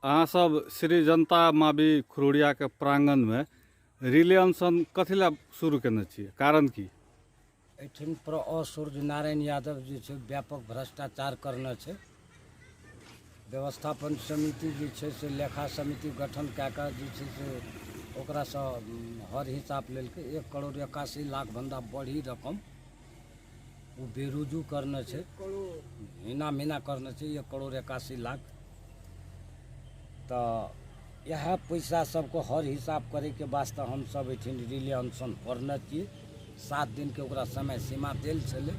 अहाँ सब श्री जनता मावि खुरुड़ियाके प्रांगणमे रिले अनशन कथी लए शुरू केने छियै, कारण की? एहिठाम प्र सूर्य नारायण यादव जे छै व्यापक भ्रष्टाचार करने छै। व्यवस्थापन समिति जे छै से लेखा समिति गठन कए कऽ जे छै से ओकरासँ हर हिसाब लेलकै। 1 करोड़ 81 लाख भन्दा बढ़ी रकम ओ बेरुजू करने छै, हिना मीना करने छै, 1 करोड़ 81 लाख। तऽ इएह पैसा सबके हर हिसाब करैके वास्ते हमसब एहिठिन रिले अनशन करने छियै। 7 दिनके ओकरा समय सीमा देल छलै,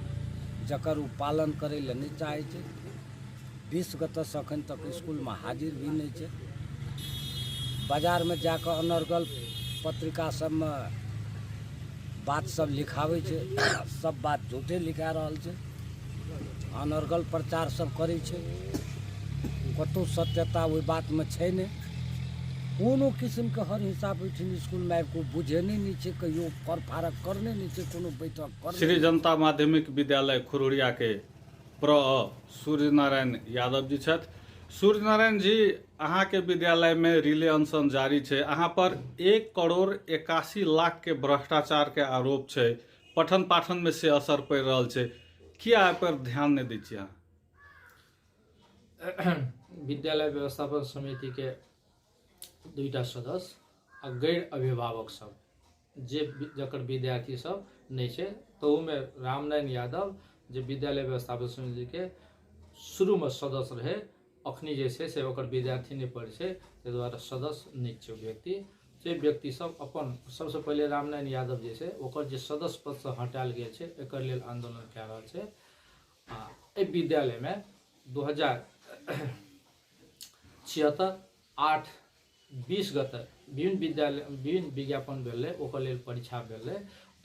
जकर ओ पालन करै लए नहि चाहै छै। 20 गतेसँ एखन तक इसकुलमे हाजिर भी नहि छै। बाजारमे जाकऽ अनर्गल पत्रिका सबमे बात सब लिखाबै छै, सब बात झूठे लिखा रहल छै, अनर्गल प्रचार सब करै छै। कतहु सत्यता ओहि बातमे छै नहि। कोनो किसिमके हर हिसाब ओहिठाम इसकुलमे आबि कऽ बुझेने नहि छै, कहियो फर फारक करने नहि छै, कोनो बैठक करने। श्री जनता माध्यमिक विद्यालय खुरुड़ियाके प्र सूर्य नारायण यादव जी छथि। सूर्य नारायण जी, अहाँके विद्यालयमे रिले अनशन जारी छै। अहाँ पर 1 करोड़ 81 लाख के भ्रष्टाचार के आरोप छै। पठन पाठन में से असर पड़ि रहल छै। किया एहि पर ध्यान नहि दै छियै अहाँ? विद्यालय व्यवस्थापन समितिके दुईटा सदस्य आ गैर अभिभावक सब जे जकर विद्यार्थी सब नहि छै, तहूमे रामनारायण यादव जे विद्यालय व्यवस्थापन समितिके शुरूमे सदस्य रहै, अखनी जे छै से ओकर विद्यार्थी नहि पढ़ै छै, ताहि दुआरे सदस्य नहि छै ओ व्यक्ति। से व्यक्ति सब अपन सबसँ पहिले रामनारायण यादव जे छै, ओकर जे सदस्य पदसँ हटायल गेल छै, एकर लेल आन्दोलन कए रहल छै। आ एहि विद्यालयमे 2076 8 20 गते विभिन्न विद्यालय विभिन्न विज्ञापन भेलै, ओकर लेल परीक्षा भेलै।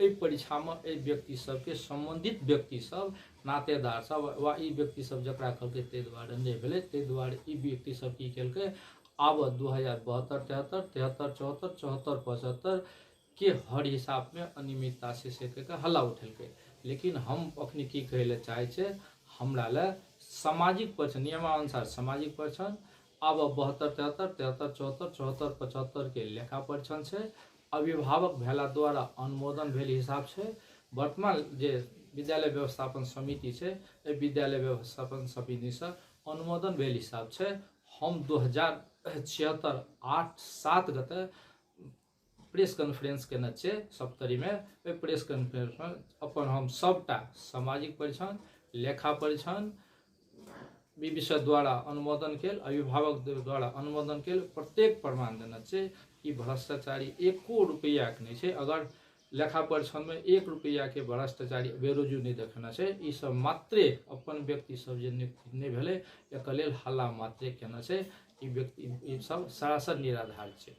एहि परीक्षामे एहि व्यक्ति सबके सम्बन्धित व्यक्ति सब, नातेदार सब वा ई व्यक्ति सब जकरा कहलकै, ताहि दुआरे नहि भेलै। ताहि दुआरे ई व्यक्ति सब की केलकै? आब 2072-73, 73-74, 74-75 के हर हिसाबमे अनियमितता से कहि कऽ हल्ला उठेलकै। लेकिन हम अखनी की कहै लए चाहै छियै, हमरा लए सामाजिक परीक्षण, नियमानुसार सामाजिक परीक्षण आब 72-73, 73-74, 74-75 के लेखा परीक्षण छै। अभिभावक भेला द्वारा अनुमोदन भेल हिसाब छै। वर्तमान जे विद्यालय व्यवस्थापन समिति छै, एहि विद्यालय व्यवस्थापन समितिसँ अनुमोदन भेल हिसाब छै। हम 2076 8 7 गते प्रेस कॉन्फ्रेंस केने छियै सप्तरीमे। ओहि प्रेस कॉन्फ्रेंसमे अपन हम सभटा सामाजिक परीक्षण, लेखा परीक्षण, विषय द्वारा अनुमोदन केल, अभिभावक द्वारा अनुमोदन केल प्रत्येक प्रमाण देने छै। ई भ्रष्टाचारी एको रुपैआके नहि छै। अगर लेखा परीक्षणमे 1 रुपैआके भ्रष्टाचारी बेरोजू नहि देखेने छै। ई सब मात्रे अपन व्यक्ति सब जे नियुक्ति नहि भेलै, एकर लेल हल्ला मात्रे केने छै। ई व्यक्ति ई सब सरासर निराधार छै।